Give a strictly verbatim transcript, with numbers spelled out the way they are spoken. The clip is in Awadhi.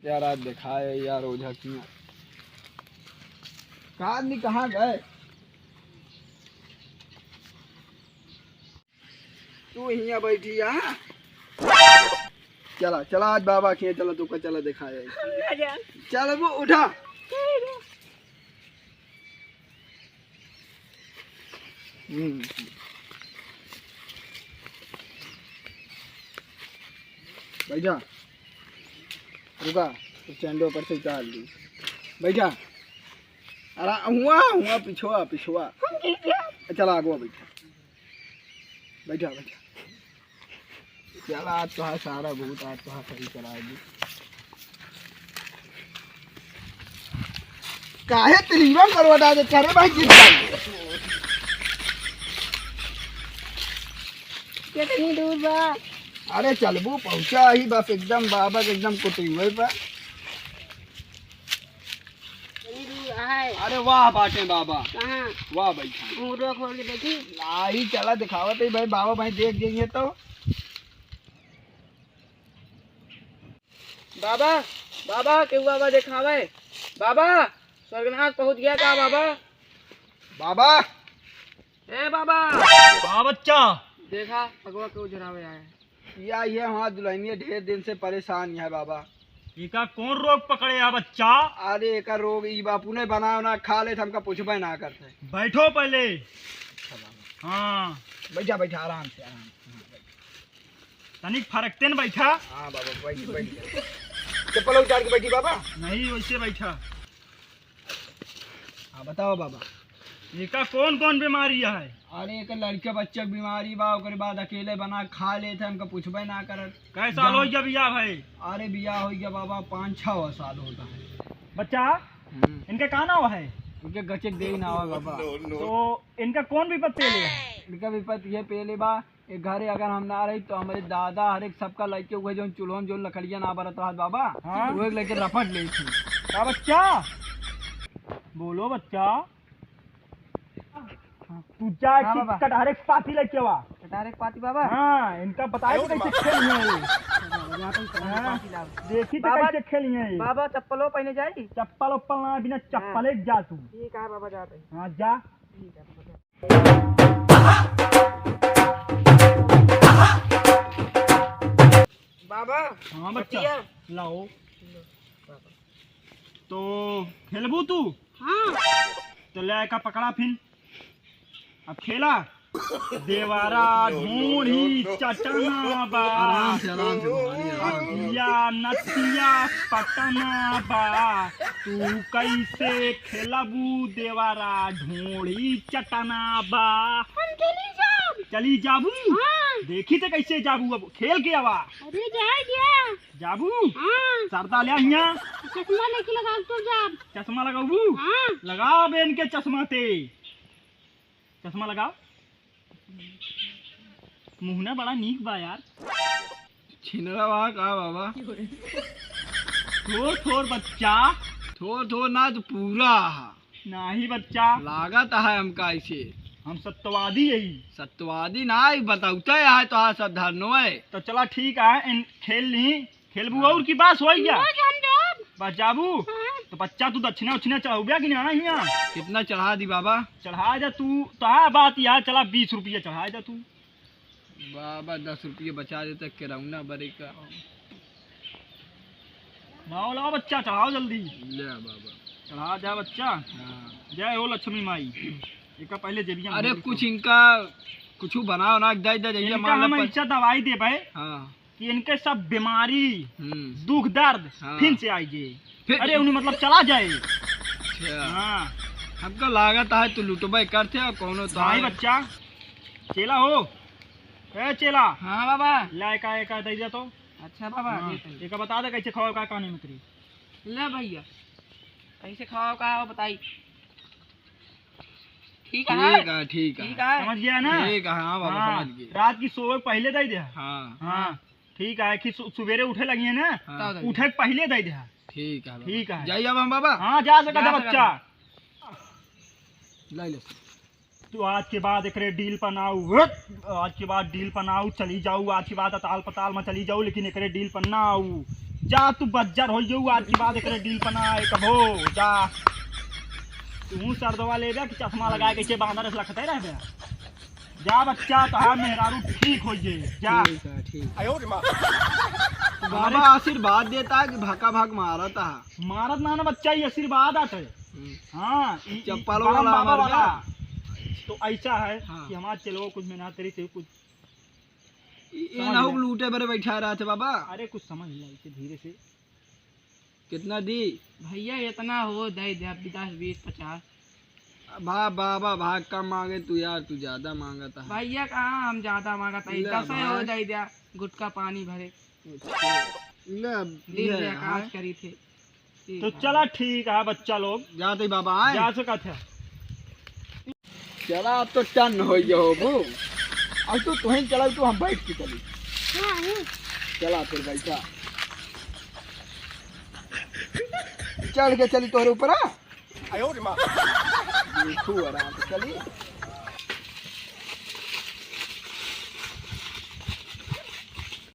यार, आज देखाए यार ओझा किया। का आदमी कहाँ गए? तू हियाँ बैठी है, हाँ? चला, चला, आज बाबा किया चला, तू का चला देखाए। हम ना जाए। चल वो उठा। हम्म। बैठा। रुका, तो चंडो पर से उतार ली। बैठा। अरे हुआ, हुआ, पिछुआ, पिछुआ। चला, आगुआ बैठा। बैठा, बैठा। चला, आज तो है सारा भूत, आज तो है सही करा दी। काहे तलीबा करवा डाल देता रे भाई, गिर जाए। कितनी दूर बा? अरे चलबू, पहुँचा ही बस एकदम बाबा के एकदम कुटीवे पर। कितनी दूर है? अरे वाह बाटे बाबा। कहाँ? वाह बैठा। घुंघरू खोल के देखी। लाई चला दिखावत है भाई, बाबा भाई देख जाइए तो। बाबा, बाबा, केहू बाबा देखावे। बाबा, स्वर्गनाथ पहुँच गया का बाबा? बाबा। ए बाबा। हाँ बच्चा। देखा, अगवा केहू झरावे आए। या ये हमार दुल्हनिया ढेर दिन से परेशान है बाबा। एका कौन रोग पकड़े है बच्चा? अरे एका रोग ई बापू ने बना ना खा ले, हमका पूछबे ना करते। बैठो पहले। अच्छा बाबा। हाँ। बैठा, बैठा, आराम से, आराम से। तनिक फरकते न बैठा। हाँ बाबा, बैठ, बैठ जा। चप्पल उतार के बैठी बाबा। नहीं, वैसे बैठा। हाँ, बताओ बाबा। एका कौन कौन बीमारी है? अरे, एक लड़के बच्चे के बीमारी बा, ओकरे बाद अकेले बना खा लेते, हमका पूछबे ना करत। कै साल जा- हो गया बियाह भाई? अरे, बियाह हो गया बाबा, पाँच छः साल होता है। बच्चा, हम्म। इनका का नाव है? इनके गचे के देई नाव है बाबा। तो इनका कौन विपत पेले है? इनका विपत ये पेले बा, एक घरे अगर हम ना रही तो हमरे दादा हर एक सबका लइके उहे जौन चूल्हो में जौन लकड़िया ना बरत रहत बाबा, हाँ। उहे लइके रपट लेत ही। का बच्चा? बोलो बच्चा। तू जा हाँ एक बाबा। कटहरे के पाती लइके आवा। कटहरे के पाती बाबा? हाँ, इनका बताई तो कैसे खेली है ये। बाबा, जाता हूँ, कटहरे के हाँ, पाती लाओ। देखी तो बाबा, कैसे खेली है ये। बाबा, चप्पलो पहने जाई? चप्पल उप्पल ना, बिना हाँ। चप्पले के जा तू। ठीक है बाबा, जाते हैं। हाँ, जा। ठीक है बाबा, जा। बाबा, हाँ बच्चा, बतिया। लाओ। लो, बाबा। तो खेलबू तू? हाँ। तो ले आए का पकड़ा फिन। अब खेला। देवारा ढोढ़ी चटना बा। आराम से, आराम से, भवानी, आराम से। अखिया नथिया पटना बा। तू कैसे खेलबू देवारा ढोढ़ी चटना बा। हम चली जाब। चली जाबू? हाँ। देखी तो कैसे जाबू, अब खेल के आवा। अरे जाए गया। जाबू? हाँ। सरदा ले हियाँ। चश्मा लेके लगा तो जाब। चश्मा लगाबू? हाँ। लगा बे इनके चश्मा ते। चश्मा लगाओ। मुहना बड़ा नीक बा यार। छिनरा बा का बाबा? थोर थोर बच्चा। थोर थोर ना तो पूरा हा। नाही बच्चा। लागत है हमका ऐसे। हम सत्यवादी हई। सत्यवादी ना, ई बतौते है तो हाँ सब धरनो है। तो चला ठीक है, इन खेल ली। खेलबू हाँ। और की बास होई गया? रोज हम जाब। बस जाबू? हाँ। तो बच्चा तू दक्षिणा उक्षिणा चढ़ाउबे कि ना हियाँ? कितना चढ़ा दी बाबा? चढ़ा जा तू, तो हाँ बात यार, चला बीस रुपया चढ़ा जा तू। बाबा दस रुपया बचा देता केरौना बरे का। लाओ, लाओ बच्चा, चढ़ाओ जल्दी। ले बाबा। चढ़ा जा बच्चा। हाँ। जय हो लक्ष्मी माई। एका पहले जेबिया में अरे दे कुछ दो। इनका कुछ बनाओ ना, दे दे, जइया इनका मान लो हम पर- ऐसा दवाई देबे हाँ। कि इनके सब बीमारी, हम्म। दुख दर्द हाँ। फिन से आई जे। फिर अरे उन्हें मतलब चला जाए। अच्छा। हाँ। हमका लागत है तू लुटबे करते हो कौनो तो भाई आए। बच्चा, चेला हो, ए चेला, हाँ बाबा। ला एका, एका दे दे तो। अच्छा बाबा, हाँ, देते हैं। एका बता दे कैसे खाओ का काने में तेरी। ले भैया, कैसे खाओ का हो बताई। ठीक है। ठीक है, ठीक है। ठीक है। समझ गया ना? ठीक है, हाँ बाबा, हाँ, समझ गए। रात की सोवे पहले दे दे। हाँ। हाँ, ठीक है, कि सु-, सुबेरे उठे लगी है ना, हाँ। उठे के पहले दे दे। ठीक है बाबा। ठीक है। जाइए अब हम बाबा। हाँ, जा सका जा था सका बच्चा। था। ले ले। तो आज के बाद एकरे डील पर ना आऊ, हट! आज के बाद डील पर ना आऊ, चली जाऊ, आज के बाद अताल पताल में चली जाऊ, लेकिन एकरे डील पर ना आऊ। जा तू बज्जर होइ जाऊ, आज के बाद एकरे डील पना एक हो जा। तू सरदवा लेबे कि चश्मा लगाए के बांदर से लखते रहबे। जा बच्चा, तोहार मेहरारू ठीक होइ जाई। जा। ठीक है, ठीक। बाबा आशीर्वाद देता है कि भका भक मारत है? मारत ना ना बच्चा, ये आशीर्वाद आत है। हम्म। हाँ, ई, ई चप्पल परम वाला बाबा हमार वाला। तो ऐसा है हाँ। कि हमार चलो कुछ मेहनत करी थे कुछ। ये ना हो लूटे बरे बैठा रहा थे बाबा। अरे कुछ समझ ला इसे धीरे से। कितना दी? भैया इतना हो दे दे, अभी दस, बीस, पचास। बा-, बाबा भाग कम मांगे तू यार, तू ज्यादा मांगत है। भैया कहाँ हम ज्यादा मांगत है, ले दस हो भाई। दे दे, गुटखा पानी भरे। अच्छा, ले, दिल ले, बेकाज हाँ। करी थे। ठीक तो है। चला ठीक है बच्चा लोग। जाते ही बाबा आए। जा सकत है। चला अब तो टन हो गया हो बू। अब तो तुहीं चला, तू हम बैठ के चली। हाँ, हाँ। चला फिर बैठा। चढ़ के चली तोहरे ऊपर, हाँ? देखू आराम से चली।